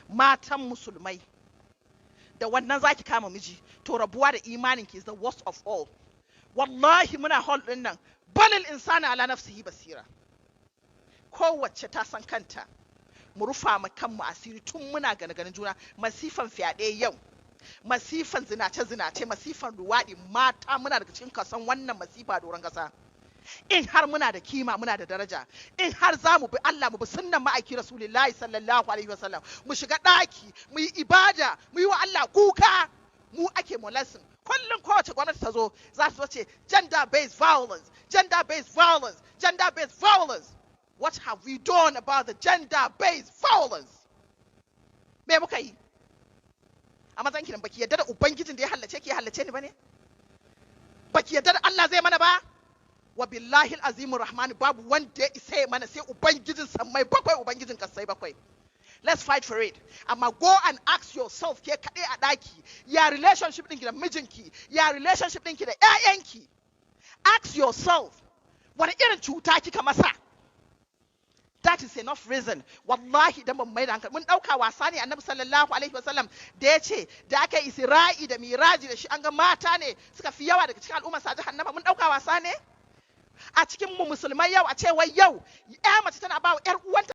Matan Musulmai, da wannan zaki kama miji, to rabuwa da imanin ki is the worst of all. Wallahi muna hall din nan, balil insana ala nafsihi basira. Kowace ta san kanta. Mu rufa ma kanmu asiri tun muna gane ganin juna. Masifan fyaɗe yau, masifan zinace zinace, masifan luwaɗi, mata muna daga cikin kasan wannan masifa doron ƙasa. In har muna da kima, muna da daraja, in har za mu bi Allah, mu bi sunnan ma'aiki Rasulullahi sallallahu alaihi wasallam, mu shiga ɗaki mu yi ibada, mu yi wa Allah kuka. Mu ake molesting kullum. Kowace gwamnati ta zo, za su ce gender based violence, gender based violence, gender based violence. What have we done about the gender based violence? Me muka yi? A matsayin ki, baki yadda da Ubangijin da ya halicce ki, ya halicce ni bane? Baki yadda da Allah zai mana ba? Wa billahi azimur rahman, babu wanda ya isa ya mana sai Ubangijin sammai bakwai, Ubangijin kasai bakwai. Let's fight for it. Amma go and ask yourself, ke kaɗai a ɗaki, ya relationship ɗinki da mijinki, ya relationship ɗinki da ƴaƴanki? Ask yourself, wani irin cuta kika masa? That is enough reason. Wallahi, idan ban mai da hankali, mun ɗauka wasa ne. Annabi sallallahu alaihi wasallam da ya ce da aka yi Isra'i da Miraji da shi, an ga mata ne suka fi yawa daga cikin al'ummar sa jahannama. Mun ɗauka wasa ne. A cikin mu Musulmai yau, a ce wai yau ya mace tana ba wa 'yar uwanta